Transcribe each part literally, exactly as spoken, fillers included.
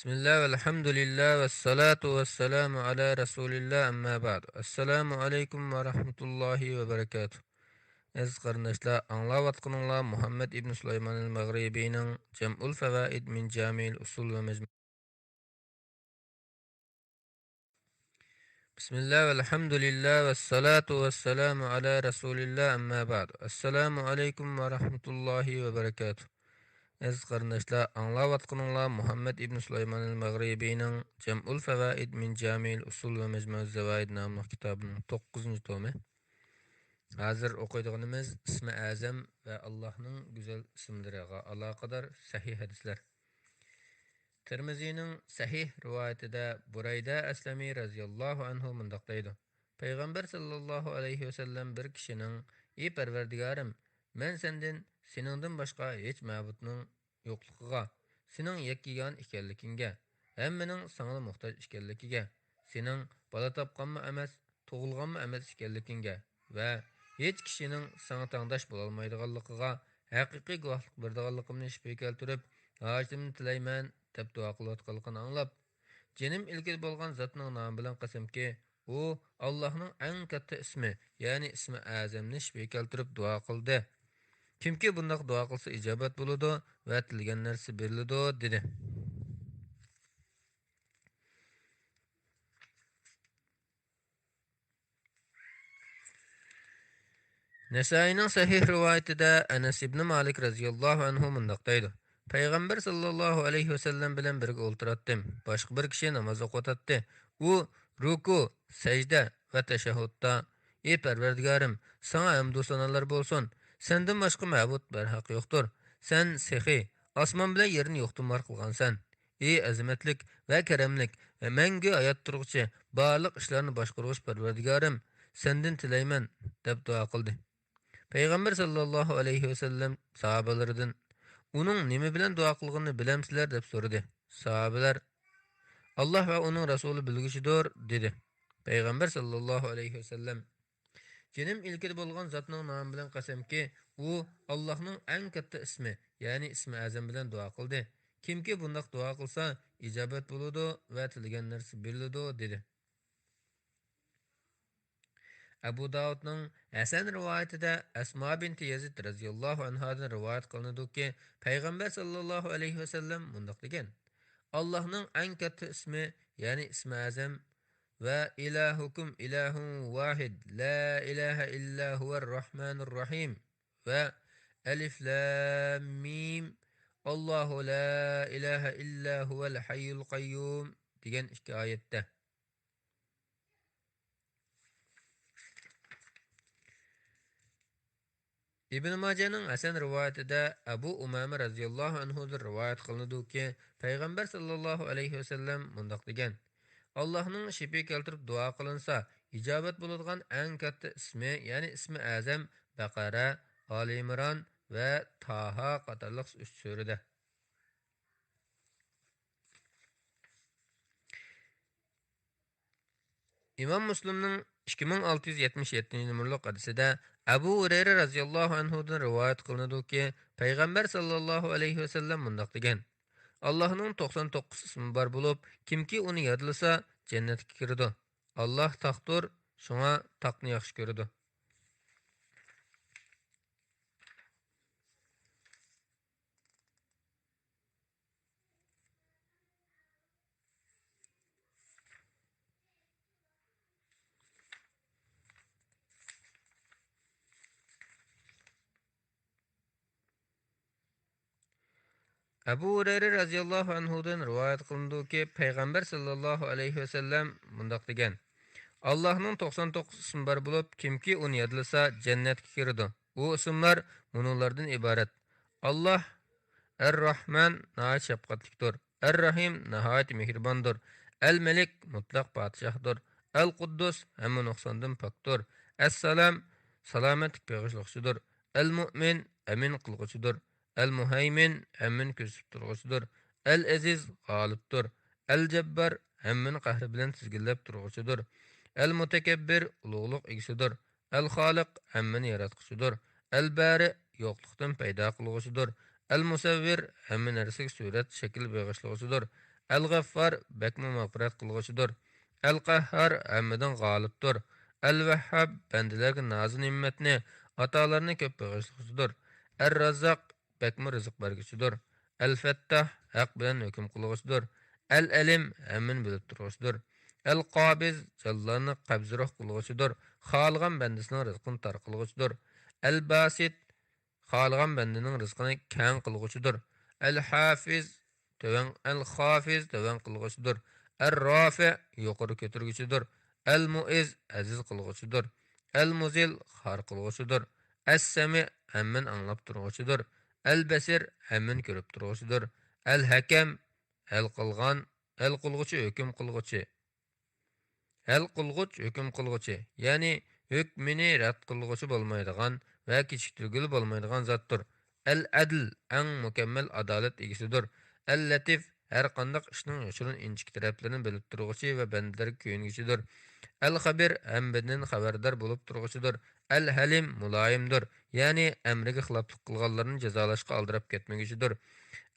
بىسمىللا، ۋەلھەمدۇلىللا، ۋەسسالاتۇ ۋەسسالامۇ ئالا رەسۇلىللا، ئەمما بەئد. ئەسسالامۇ ئەلەيكۇم ۋە رەھمەتۇللاھى ۋە بەرەكاتۇھ. ئەزىز قېرىنداشلار، ئاڭلاۋاتقىنىڭلار مۇھەممەد ئىبن سۇلايمان ئەل مەغرىبىنىڭ جەمئۇل فەۋائىد مىن جامىئىل ئۇسۇل ۋە مەجمۇ بىسمىللا، ۋەلھەمدۇلىللا، ۋەسسالاتۇ ۋەسسالامۇ ئالا رەسۇلىللا، ئەمما بەئد. ئەسسالامۇ ئەلەيكۇم ۋە رەھمەتۇللاھى ۋە بەرەكاتۇھ. ئەزىز قېرىنداشلار، ئاڭلاۋاتقىنىڭلار مۇھەممەد ئىبن سۇلايمان ئەل مەغرىبىنىڭ جەمئۇل فەۋائىد مىن جامىئىل ئۇسۇل ۋە مەجمۇئىز زەۋائىد ناملىق كىتابىنىڭ توققۇزىنچى تومى. ھازىر ئوقۇيدىغىنىمىز ئىسمى ئەزەم ۋە ئاللاھنىڭ گۈزەل ئىسىملىرىغا ئالاقىدار سەھىھ ھەدىسلەر. تىرمىزىنىڭ سەھىھ رىۋايىتىدە بۇرەيدە ئەسلەمى رەزىياللاھۇ ئەنھۇ مۇنداق دەيدۇ: پەيغەمبەر ساللاللاھۇ ئەلەيھى ۋەسەللەم بىر كىشىنىڭ: «ئى پەرۋەردىگارىم، مەن سەندىن، سېنىڭدىن باشقا ھېچ مەبۇدنىڭ يوقلۇقىغا، سېنىڭ يەككىگانە ئىكەنلىكىڭگە، ھەممىنىڭ ساڭىلا موھتاج ئىكەنلىكىگە، سېنىڭ بالا تاپقانمۇ ئەمەس، تۇغۇلغانمۇ ئەمەس ئىكەنلىكىڭگە ۋە ھېچ كىشىنىڭ ساڭا تەڭداش بولالمايدىغانلىقىغا ھەقىقىي گۇۋاھلىق بېرىدىغانلىقىمنى شۈبھە كەلتۈرۈپ، ھاجىتىمنى تىلەيمەن» دەپ دۇئا قىلىۋاتقانلىقىنى ئاڭلاپ، جېنىم ئىلكىدە بولغان زاتنىڭ نامى بىلەن قەسەمكى، ئۇ ئاللاھنىڭ ئەڭ كاتتا ئىسمى، يەنى ئىسمى ئەزەمنى شۈبھە كەلتۈرۈپ دۇئا قىلدى. كىمكى بۇنداق دۇئا قىلسا ئىجابەت بولىدۇ ۋە تىلىگەن نەرسە بېرىلىدۇ، دېدى. نەسائىينىڭ سەھىھ رىۋايىتىدە ئەنەس ئىبنى مالىك رەزىياللاھۇ ئەنھۇ مۇنداق دەيدۇ: پەيغەمبەر ساللاللاھۇ ئەلەيھى ۋەسەللەم بىلەن بىرگە ئولتۇراتتىم. باشقا بىر كىشى ناماز ئوقۇۋاتاتتى. ئۇ رۇكۇ، سەجدە ۋە تەشەھھۇدتا: «ئى پەرۋەردىگارىم، ساڭا ھەمدۇ سانالار بولسۇن. سەندىن باشقا مەبۇد بەرھەق يوقتۇر. سەن سېخىي، ئاسمان بىلەن يەرنى يوقتىن بار قىلغانسەن. ئى ئەزىمەتلىك ۋە كەرەملىك ۋە مەڭگۈ ھايات تۇرغۇچى، بارلىق ئىشلارنى باشقۇرغۇچى پەرۋەردىگارىم، سەندىن تىلەيمەن» دەپ دۇئا قىلدى. پەيغەمبەر ساللاللاھۇ ئەلەيھى ۋەسەللەم ساھابىلىرىدىن: «ئۇنىڭ نېمە بىلەن دۇئا قىلغىنىنى بىلەمسىلەر؟» دەپ سورىدى. ساھابىلەر: «ئاللاھ ۋە ئۇنىڭ رەسۇلى بىلگۈچىدۇر» دېدى. پەيغەمبەر ساللاللاھۇ ئەلەيھى ۋەسەللەم: «جېنىم ئىلكىدە بولغان زاتنىڭ نامى بىلەن قەسەمكى، ئۇ ئاللاھنىڭ ئەڭ كاتتا ئىسمى، يەنى ئىسمى ئەزەم بىلەن دۇئا قىلدى. كىمكى بۇنداق دۇئا قىلسا، ئىجابەت بولىدۇ ۋە تىلىگەن نەرسە بېرىلىدۇ» دېدى. ئەبۇ داۋۇدنىڭ ھەسەن رىۋايىتىدە ئەسما بىنتى يەزىد رەزىياللاھۇ ئەنھادىن رىۋايەت قىلىنىدۇكى، پەيغەمبەر ساللاللاھۇ ئەلەيھى ۋەسەللەم مۇنداق دېگەن: «ئاللاھنىڭ ئەڭ كاتتا ئىسمى، يەنى ئىسمى ئەزەم، ۋە إلهكم إله واحد لا إله إلا هو الرحمن الرحيم ۋە ألف لام ميم الله لا إله إلا هو الحي القيوم» دېگەن ئىككى ئايەتتە. ئىبن ماجەنىڭ ھەسەن رىۋايىتىدە ئەبۇ ئۇمامە رەزىياللاھۇ ئەنھۇدىن رىۋايەت قىلىنىدۇكى، پەيغەمبەر ساللاللاھۇ ئەلەيھى ۋەسەللەم مۇنداق دېگەن: «ئاللاھنىڭ شېپى كەلتۈرۈپ دۇئا قىلىنسا، ئىجابەت بولىدىغان ئەڭ كاتتا ئىسمى، يەنى ئىسمى ئەزەم، بەقەرە، ئالى ئىمران ۋە تاھا قاتارلىق ئۈچ سۈرىدە.» ئىمام مۇسلىمنىڭ ئىككى مىڭ ئالتە يۈز يەتمىش يەتتىنچى نومۇرلۇق ھەدىسىدە ئەبۇ ھۇرەيرە رەزىياللاھۇ ئەنھۇدىن رىۋايەت قىلىنىدۇكى، پەيغەمبەر ساللاللاھۇ ئەلەيھى ۋەسەللەم مۇنداق دېگەن: «ئاللاھنىڭ توقسان توققۇز ئىسمى بار بولۇپ، كىمكى ئۇنى يادلىسا، جەننەتكە كىرىدۇ. ئاللاھ تاقتۇر، شۇڭا تاقنى ياخشى كۆرىدۇ.» ئەبۇ ھۇرەيرە رەزىياللاھۇ ئەنھۇدىن رىۋايەت قىلىنىدۇكى، پەيغەمبەر ساللاللاھۇ ئەلەيھى ۋەسەللەم مۇنداق دېگەن: «ئاللاھنىڭ توقسان توققۇز ئىسمى بار بولۇپ، كىمكى ئۇنى يادلىسا، جەننەتكە كىرىدۇ. ئۇ ئىسىملار مۇنۇلاردىن ئىبارەت: ئاللاھ، ئەر-راھمان، ناھايىتى شەپقەتلىكتۇر. ئەر-راھىم، ناھايىتى مېھرىباندۇر. ئەل-مەلىك، مۇتلەق پادىشاھدۇر. ئەل-قۇددۇس، ھەممە نۇقساندىن پاكتۇر. ئەسسالام، سالامەتلىك بېغىشلىغۇچىدۇر. ئەل-مۇئمىن، ئەمىن قىلغۇچىدۇر. ئەل-مۇھەيمىن، ھەممىنى كۆزىتىپ تۇرغۇچىدۇر. ئەل-ئەزىز، غالىبتۇر. ئەل-جەببار، ھەممىنى قەھرى بىلەن تىزگىنلەپ تۇرغۇچىدۇر. ئەل-مۇتەكەببىر، ئۇلۇغلۇق ئىگىسىدۇر. ئەل-خالىق، ھەممىنى ياراتقۇچىدۇر. ئەل-بارى، يوقلۇقتىن پەيدا قىلغۇچىدۇر. ئەل-مۇسەۋۋىر، ھەممە نەرسىگە سۈرەت، شەكىل بېغىشلىغۇچىدۇر. ئەل غەففار، بەكمۇ مەغپىرەت قىلغۇچىدۇر. ئەل قەھھار، ھەممىدىن غالىبتۇر. ئەل ۋەھھاب، بەندىلەرگە نازۇ نېمەتنى، ئاتالارنى كۆپ بېغىشلىغۇچىدۇر. ئەر راززاق، بەكمۇ رىزىق بەرگۈچىدۇر. ئەل فەتتاھ، ھەق بىلەن ھۆكۈم قىلغۇچىدۇر. ئەل ئەلىم، ھەممىنى بىلىپ تۇرغۇچىدۇر. ئەل قابىز، جانلارنى قەبزى روھ قىلغۇچىدۇر. خالىغان بەندىسىنىڭ رىزقىنى تار قىلغۇچىدۇر. ئەل باسىت، خالىغان بەندىنىڭ رىزقىنى كەڭ قىلغۇچىدۇر. ئەل ھافىز، تۆۋەن، ئەل خافىز، تۆۋەن قىلغۇچىدۇر. ئەر رافىئ، يۇقىرى كۆتۈرگۈچىدۇر. ئەل مۇئىز، ئەزىز قىلغۇچىدۇر. ئەل مۇزىل، خار قىلغۇچىدۇر. ئەس سەمىئ، ھەممىنى ئاڭلاپ تۇرغۇچىدۇر. ئەل بەسىر، ھەممىنى كۆرۈپ تۇرغۇچىدۇر. ئەل ھەكەم، ھەل قىلغان، ھەل قىلغۇچى، ھۆكۈم قىلغۇچى. ھەل قىلغۇچ، ھۆكۈم قىلغۇچى، يەنى ھۆكمىنى رەت قىلغۇچى بولمايدىغان ۋە كېچىكتۈرگىلى بولمايدىغان زاتتۇر. ئەل ئەدل، ئەڭ مۇكەممەل ئادالەت ئىگىسىدۇر. ئەل لەتىف، ھەر قانداق ئىشنىڭ يوشۇرۇن ئىنچىكە تەرەپلىرىنى بىلىپ تۇرغۇچى ۋە بەندىلەرگە كۆيۈنگۈچىدۇر. ئەل خەبىر، ھەممىدىن خەۋەردار بولۇپ تۇرغۇچىدۇر. ئەل ھەلىم، مۇلايىمدۇر، يەنى ئەمرىگە خىلاپلىق قىلغانلارنى جازالاشقا ئالدىراپ كەتمىگۈچىدۇر.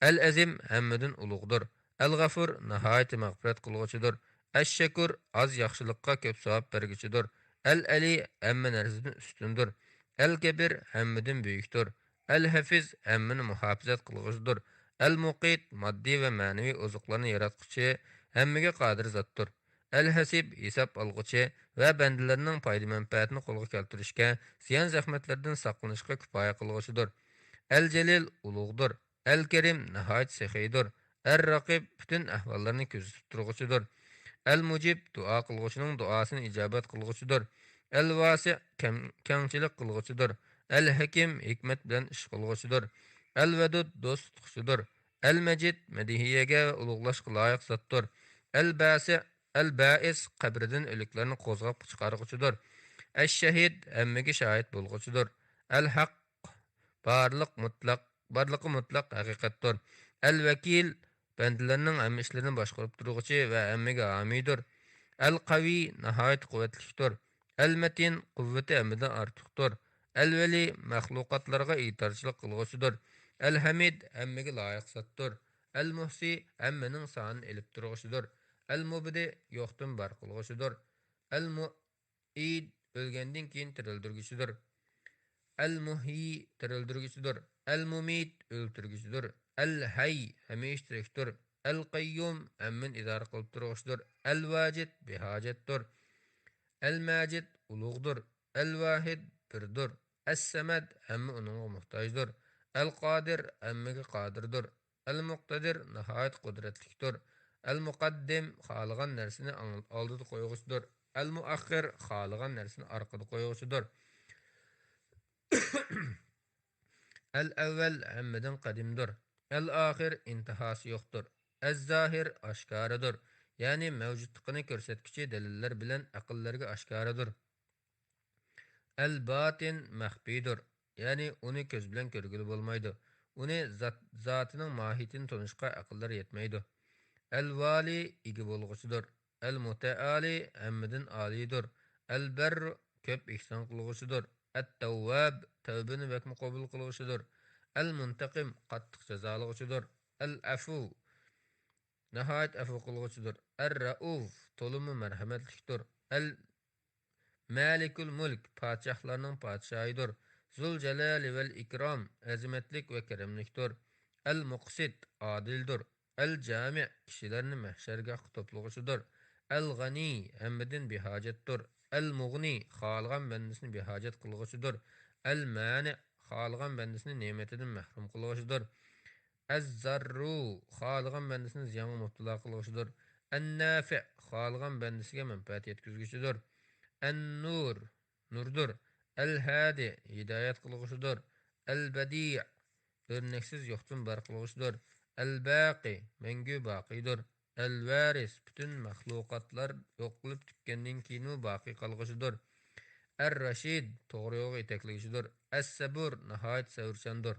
ئەل ئەزىم، ھەممىدىن ئۇلۇغدۇر. ئەل غەفۇر، ناھايىتى مەغپىرەت قىلغۇچىدۇر. ئەششەكۇر، ئاز ياخشىلىققا كۆپ ساۋاب بەرگۈچىدۇر. ئەل ئەلى، ھەممە نەرسىدىن ئۈستۈندۇر. ئەل كەبىر، ھەممىدىن بۈيۈكتۇر. ئەل ھەفىز، ھەممىنى مۇھاپىزەت قىلغۇچىدۇر. ئەل مۇقىت، ماددىي ۋە مەنىۋى ئوزۇقلارنى ياراتقۇچى، ھەممىگە قادىر زاتتۇر. ئەل ھەسىب، ھېساب ئالغۇچى ۋە بەندىلەرنىڭ پايدا-مەنپەئەتىنى قولغا كەلتۈرۈشكە، زىيان-زەخمەتلەردىن ساقلىنىشقا كۇپايە قىلغۇچىدۇر. ئەل جەلىل، ئۇلۇغدۇر. ئەل كەرىم، ناھايىتى سېخىيدۇر. ئەر رەقىب، پۈتۈن ئەھۋاللارنى كۆزىتىپ تۇرغۇچىدۇر. ئەل مۇجىب، دۇئا قىلغۇچىنىڭ دۇئاسىنى ئىجابەت قىلغۇچىدۇر. ئەل ۋاسىئ، كەم-، كەڭچىلىك قىلغۇچىدۇر. ئەل ھەكىم، ھېكمەت بىلەن ئىش قىلغۇچىدۇر. ئەل ۋەدۇد، دوست تۇتقۇچىدۇر. ئەل مەجىد، مەدھىيەگە ۋە ئۇلۇغلاشقا لايىق زاتتۇر. ئەل باسىئ، ئەل بائىس، قەبرىدىن ئۆلۈكلەرنى قوزغاپ چىقارغۇچىدۇر. ئەش شەھىد، ھەممىگە شاھىت بولغۇچىدۇر. ئەل ھەق، بارلىق مۇتلەق، بارلىقى مۇتلەق ھەقىقەتتۇر. ئەل ۋەكىل، بەندىلەرنىڭ ھەممە ئىشلىرىنى باشقۇرۇپ تۇرغۇچى ۋە ھەممىگە ھامىيدۇر. ئەل قەۋىي، ناھايىتى قۇۋۋەتلىكتۇر. ئەل مەتىن، قۇۋۋىتى ھەممىدىن ئارتۇقتۇر. ئەل ۋەلى، مەخلۇقاتلارغا ئىگىدارچىلىق قىلغۇچىدۇر. ئەل ھەمىد، ھەممىگە لايىق زاتتۇر. ئەل مۇھسى، ھەممىنىڭ سانىنى ئېلىپ تۇرغۇچىدۇر. ئەل مۇبدى، يوقتىن بار قىلغۇچىدۇر. ئەل مۇئىد، ئۆلگەندىن كېيىن تىرىلدۈرگۈچىدۇر. ئەل مۇھيى، تىرىلدۈرگۈچىدۇر. ئەل مۇمىت، ئۆلتۈرگۈچىدۇر. ئەل ھەي، ھەمىشە تىرىكتۇر. ئەل قەييۇم، ھەممىنى ئىدارە قىلىپ تۇرغۇچىدۇر. ئەل ۋاجىد، بىھاجەتتۇر. ئەل ماجىد، ئۇلۇغدۇر. ئەل ۋاھىد، بىردۇر. ئەس سەمەد، ھەممە ئۇنىڭغا موھتاجدۇر. ئەل قادىر، ھەممىگە قادىردۇر. ئەل مۇقتەدىر، ناھايىتى قۇدرەتلىكتۇر. ئەل مۇقەددىم، خالىغان نەرسىنى ئاڭ-، ئالدىدا قويغۇچىدۇر. ئەل مۇئەخخىر، خالىغان نەرسىنى ئارقىدا قويغۇچىدۇر. ئەل ئەۋۋەل، ھەممىدىن قەدىمدۇر. ئەل ئاخىر، ئىنتىھاسى يوقتۇر. ئەز زاھىر، ئاشكارىدۇر، يەنى مەۋجۇتلۇقىنى كۆرسەتكۈچى دەلىللەر بىلەن ئەقىللەرگە ئاشكارىدۇر. ئەل باتىن، مەخپىيدۇر، يەنى ئۇنى كۆز بىلەن كۆرگىلى بولمايدۇ. ئۇنى زات-، زاتىنىڭ ماھىيىتىنى تونۇشقا ئەقىللەر يەتمەيدۇ. ئەل ۋالى، ئىگە بولغۇچىدۇر. ئەل مۇتەئالى، ھەممىدىن ئالىيدۇر. ئەل بەررۇ، كۆپ ئېھسان قىلغۇچىدۇر. ئەت تەۋۋاب، تەۋبىنى بەكمۇ قوبۇل قىلغۇچىدۇر. ئەل مۇنتەقىم، قاتتىق جازالىغۇچىدۇر. ئەل ئەفۇ، ناھايىتى ئەفۇ قىلغۇچىدۇر. ئەر رەئۇف، تولىمۇ مەرھەمەتلىكتۇر. ئەل مالىكۇل مۇلك، پادىشاھلارنىڭ پادىشاھىدۇر. زۇل جالالى ۋەل ئىكرام، ئەزىمەتلىك ۋە كەرەملىكتۇر. ئەل مۇقسىت، ئادىلدۇر. ئەل جامىئ، كىشىلەرنى مەھشەرگاھقا توپلىغۇچىدۇر. ئەل غەنىي، ھەممىدىن بىھاجەتتۇر. ئەل مۇغنىي، خالىغان بەندىسىنى بىھاجەت قىلغۇچىدۇر. ئەل مانىئ، خالىغان بەندىسىنى نېمىتىدىن مەھرۇم قىلغۇچىدۇر. ئەز زاررۇ، خالىغان بەندىسىنى زىيانغا مۇپتىلا قىلغۇچىدۇر. ئەن نافىئ، خالىغان بەندىسىگە مەنپەئەت يەتكۈزگۈچىدۇر. ئەن نۇر، نۇردۇر. ئەل ھادى، ھىدايەت قىلغۇچىدۇر. ئەل بەدىئ، ئۆرنەكسىز يوقتىن بار قىلغۇچىدۇر. ئەل باقى، مەڭگۈ باقىيدۇر. ئەل ۋارىس، پۈتۈن مەخلۇقاتلار يوقىلىپ تۈگىگەندىن كېيىنمۇ باقىي قالغۇچىدۇر. ئەر رەشىد، توغرا يولغا يېتەكلىگۈچىدۇر. ئەس سەبۇر، ناھايىتى سەۋرچاندۇر.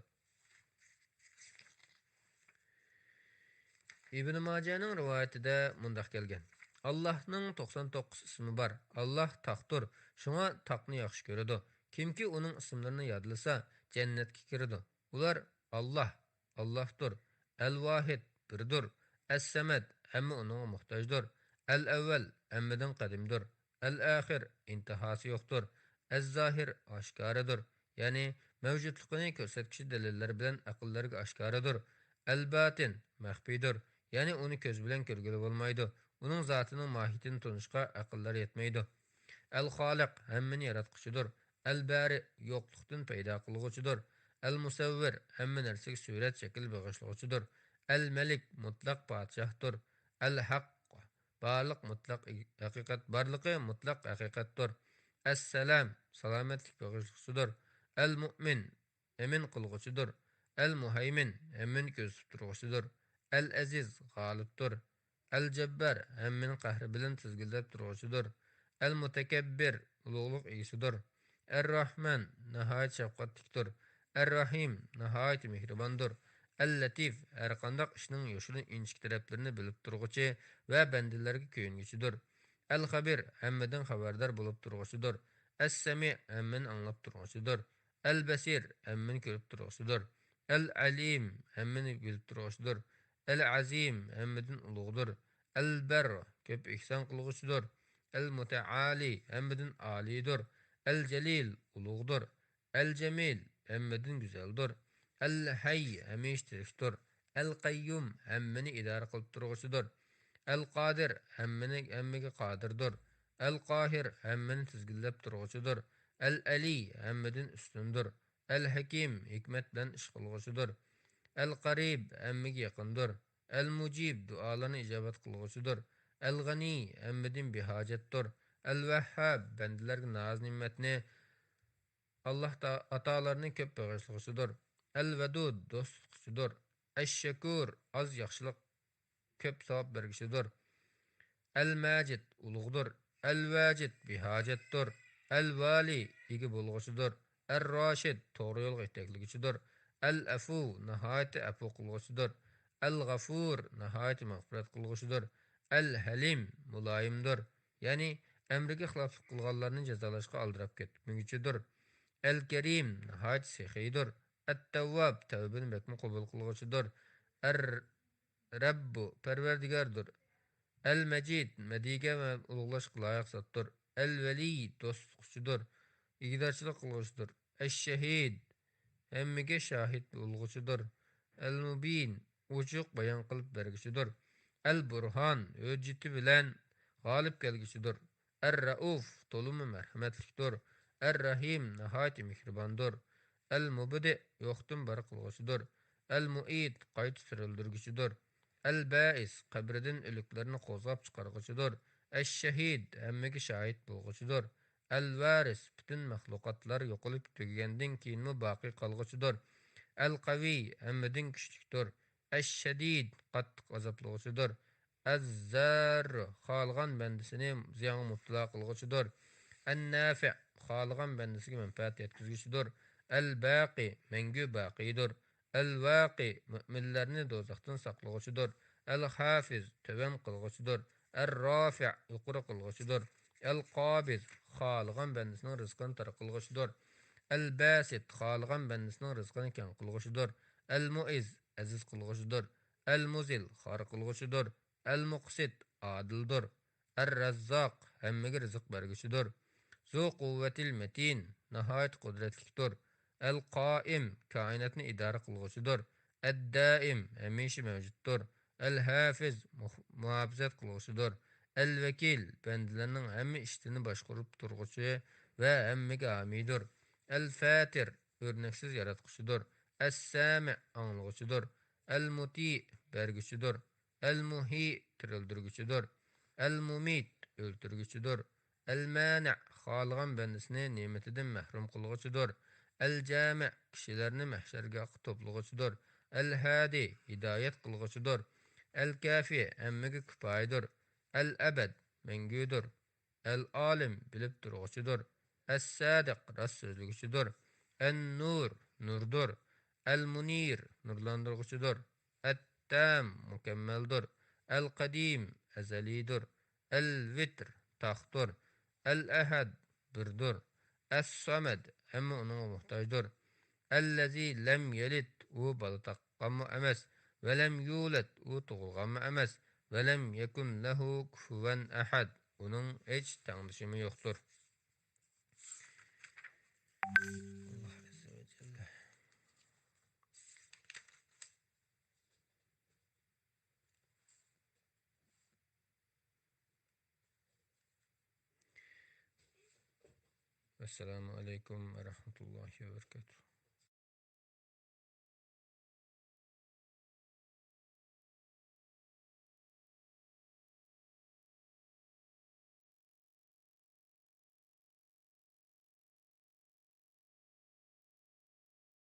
ئىبن ماجەنىڭ رىۋايىتىدە مۇنداق كەلگەن: ئاللاھنىڭ توقسان توققۇز ئىسمى بار. ئاللاھ تاقتۇر، شۇڭا تاقنى ياخشى كۆرىدۇ. كىمكى ئۇنىڭ ئىسىملىرىنى يادلىسا، جەننەتكە كىرىدۇ. ئۇلار: ئاللاھ، ئاللاھتۇر، ئەل ۋاھىد، بىردۇر، ئەس سەمەد، ھەممە ئۇنىڭغا موھتاجدۇر. ئەل ئەۋۋەل، ھەممىدىن قەدىمدۇر. ئەل ئاخىر، ئىنتىھاسى يوقتۇر. ئەز زاھىر، ئاشكارىدۇر، يەنى مەۋجۇتلۇقىنى كۆرسەتكۈچى دەلىللەر بىلەن ئەقىللەرگە ئاشكارىدۇر. ئەل باتىن، مەخپىيدۇر، يەنى ئۇنى كۆز بىلەن كۆرگىلى بولمايدۇ. ئۇنىڭ زاتىنىڭ ماھىيىتىنى تونۇشقا ئەقىللەر يەتمەيدۇ. ئەل خالىق، ھەممىنى ياراتقۇچىدۇر. ئەل بارى، يوقلۇقتىن پەيدا قىلغۇچىدۇر. ئەل مۇسەۋۋىر، ھەممە نەرسىگە سۈرەت، شەكىل بېغىشلىغۇچىدۇر. ئەل مەلىك، مۇتلەق پادىشاھتۇر. ئەل ھەق، بارلىق مۇتلەق ھەقىقەت، بارلىقى مۇتلەق ھەقىقەتتۇر. ئەسسالام، سالامەتلىك بېغىشلىغۇچىدۇر. ئەل مۇئمىن، ئەمىن قىلغۇچىدۇر. ئەل مۇھەيمىن، ھەممىنى كۆزىتىپ تۇرغۇچىدۇر. ئەل ئەزىز، غالىبتۇر. ئەل جەببار، ھەممىنى قەھرى بىلەن تىزگىنلەپ تۇرغۇچىدۇر. ئەل مۇتەكەببىر، ئۇلۇغلۇق ئىگىسىدۇر. ئەر راھمان، ناھايىتى شەپقەتلىكتۇر. ئەر راھىم، ناھايىتى مېھرىباندۇر. ئەل لەتىف، ھەرقانداق ئىشنىڭ يوشۇرۇن، ئىنچىكە تەرەپلىرىنى بىلىپ تۇرغۇچى ۋە بەندىلەرگە كۆيۈنگۈچىدۇر. ئەل خەبىر، ھەممىدىن خەۋەردار بولۇپ تۇرغۇچىدۇر. ئەس سەمىئ، ھەممىنى ئاڭلاپ تۇرغۇچىدۇر. ئەل بەسىر، ھەممىنى كۆرۈپ تۇرغۇچىدۇر. ئەل ئەلىم، ھەممىنى بىلىپ تۇرغۇچىدۇر. ئەل ئەزىم، ھەممىدىن ئۇلۇغدۇر. ئەل بەر، كۆپ ئېھسان قىلغۇچىدۇر. ئەل مۇتەئالى، ھەممىدىن ئالىيدۇر. ئەل جەلىل، ئۇلۇغدۇر. ئەل جەمىل، ھەممىدىن گۈزەلدۇر. ئەل ھەي، ھەمىشە تىرىكتۇر. ئەل قەييۇم، ھەممىنى ئىدارە قىلىپ تۇرغۇچىدۇر. ئەل قادىر، ھەممىنى، ھەممىگە قادىردۇر. ئەل قاھىر، ھەممىنى تىزگىنلەپ تۇرغۇچىدۇر. ئەل ئەلىي، ھەممىدىن ئۈستۈندۇر. ئەل ھەكىم، ھېكمەت بىلەن ئىش قىلغۇچىدۇر. ئەل قەرىب، ھەممىگە يېقىندۇر. ئەل مۇجىب، دۇئالارنى ئىجابەت قىلغۇچىدۇر. ئەل غەنىي، ھەممىدىن بىھاجەتتۇر. ئەل ۋەھھاب، بەندىلەرگە ناز-نېمەتنى، ئاللاھ تا-، ئاتالارنى كۆپ بېغىشلىغۇچىدۇر. ئەل ۋەدۇد، دوست تۇتقۇچىدۇر. ئەش شەكۇر، ئاز ياخشىلىق، كۆپ ساۋاب بەرگۈچىدۇر. ئەل ماجىد، ئۇلۇغدۇر. ئەل ۋاجىد، بىھاجەتتۇر. ئەل ۋالى، ئىگە بولغۇچىدۇر. ئەر راشىد، توغرا يولغا يېتەكلىگۈچىدۇر. ئەل ئەفۇ، ناھايىتى ئەپۇ قىلغۇچىدۇر. ئەل غەفۇر، ناھايىتى مەغپىرەت قىلغۇچىدۇر. ئەل ھەلىم، مۇلايىمدۇر. يەنى ئەمرىگە خىلاپلىق قىلغانلارنى جازالاشقا ئالدىراپ كەتمىگۈچىدۇر. ئەل كەرىم، ناھايىتى سېخىيدۇر. ئەت تەۋۋاب، تەۋبىنى بەكمۇ قوبۇل قىلغۇچىدۇر. ئەر رەببۇ، پەرۋەردىگاردۇر. ئەل مەجىد، مەدھىيەگە ۋە ئۇلۇغلاشقا لايىق زاتتۇر. ئەل ۋەلىي، دوست تۇتقۇچىدۇر، ئىگىدارچىلىق قىلغۇچىدۇر. ئەش شەھىد، ھەممىگە شاھىت بولغۇچىدۇر. ئەل مۇبىن، ئوچۇق بايان قىلىپ بەرگۈچىدۇر. ئەل بۇرھان، ھۆججىتى بىلەن غالىب كەلگۈچىدۇر. ئەر رەئۇف، تولىمۇ مەرھەمەتلىكتۇر. ئەر رەھىم، ناھايىتى مېھرىباندۇر. ئەل مۇبدىئ، يوقتىن بار قىلغۇچىدۇر. ئەل مۇئىد، قايتا تىرىلدۈرگۈچىدۇر. ئەل بەئىس، قەبرىدىن ئۆلۈكلەرنى قوزغاپ چىقارغۇچىدۇر. ئەش شەھىد، ھەممىگە شاھىت بولغۇچىدۇر. ئەل ۋارىس، پۈتۈن مەخلۇقاتلار يوقىلىپ تۈگىگەندىن كېيىنمۇ باقىي قالغۇچىدۇر. ئەل قەۋىي، ھەممىدىن كۈچلۈكتۇر. ئەش شەدىد، قاتتىق ئازابلىغۇچىدۇر. ئەز زار، خالىغان بەندىسىنى زىيانغا مۇپتىلا قىلغۇچىدۇر. ئەن نافىئ، خالىغان بەندىسىگە مەنپەئەت يەتكۈزگۈچىدۇر. ئەل باقى، مەڭگۈ باقىيدۇر. ئەل ۋاقى، مۆمىنلەرنى دوزاختىن ساقلىغۇچىدۇر. ئەل خافىز، تۆۋەن قىلغۇچىدۇر. ئەر رافىئ، يۇقىرى قىلغۇچىدۇر. ئەل قابىز، خالىغان بەندىسىنىڭ رىزقىنى تار قىلغۇچىدۇر. ئەل باسىت، خالىغان بەندىسىنىڭ رىزقىنى كەڭ قىلغۇچىدۇر. ئەل مۇئىز، ئەزىز قىلغۇچىدۇر. ئەل مۇزىل، خار قىلغۇچىدۇر. ئەل مۇقسىت، ئادىلدۇر. ئەر رەززاق، ھەممىگە رىزىق بەرگۈچىدۇر. زۇ قۇۋۋەتىل مەتىن، ناھايىتى قۇدرەتلىكتۇر. ئەل قائىم، كائىناتنى ئىدارە قىلغۇچىدۇر. ئەد دائىم، ھەمىشە مەۋجۇتتۇر. ئەل ھافىز، مۇھ-، مۇھاپىزەت قىلغۇچىدۇر. ئەل ۋەكىل، بەندىلەرنىڭ ھەممە ئىشلىرىنى باشقۇرۇپ تۇرغۇچى ۋە ھەممىگە ھامىيدۇر. ئەل فاتىر، ئۆرنەكسىز ياراتقۇچىدۇر. ئەس سامىئ، ئاڭلىغۇچىدۇر. ئەل مۇتىئ، بەرگۈچىدۇر. ئەل مۇھىئ، تىرىلدۈرگۈچىدۇر. ئەل مۇمىت، ئۆلتۈرگۈچىدۇر. ئەل مانىئ، خالىغان بەندىسىنى نېمىتىدىن مەھرۇم قىلغۇچىدۇر. ئەل جامىئ، كىشىلەرنى مەھشەرگاھقا توپلىغۇچىدۇر. ئەل ھادى، ھىدايەت قىلغۇچىدۇر. ئەل كافى، ھەممىگە كۇپايىدۇر. ئەل ئەبەد، مەڭگۈدۇر. ئەل ئالىم، بىلىپ تۇرغۇچىدۇر. ئەس سادىق، راست سۆزلىگۈچىدۇر. ئەن نۇر، نۇردۇر. ئەل مۇنىر، نۇرلاندۇرغۇچىدۇر. ئەت تام، مۇكەممەلدۇر. ئەل قەدىم، ئەزەلىيدۇر. ئەل ۋىتر، تاختۇر. ئەل ئەھەد، بىردۇر. ئەس سامەد، ھەممە ئۇنىڭغا موھتاجدۇر. ئەللەزى لەم يەلىد، ئۇ بالا تاپقانمۇ ئەمەس. ۋە لەم يۇلەد، ئۇ تۇغۇلغانمۇ ئەمەس. ولم يكن له كفوا أحد. ئۇنىڭ ھېچ تەڭدىشىمۇ يوقتۇر. الله عز وجل. السلام عليكم ورحمة الله وبركاته.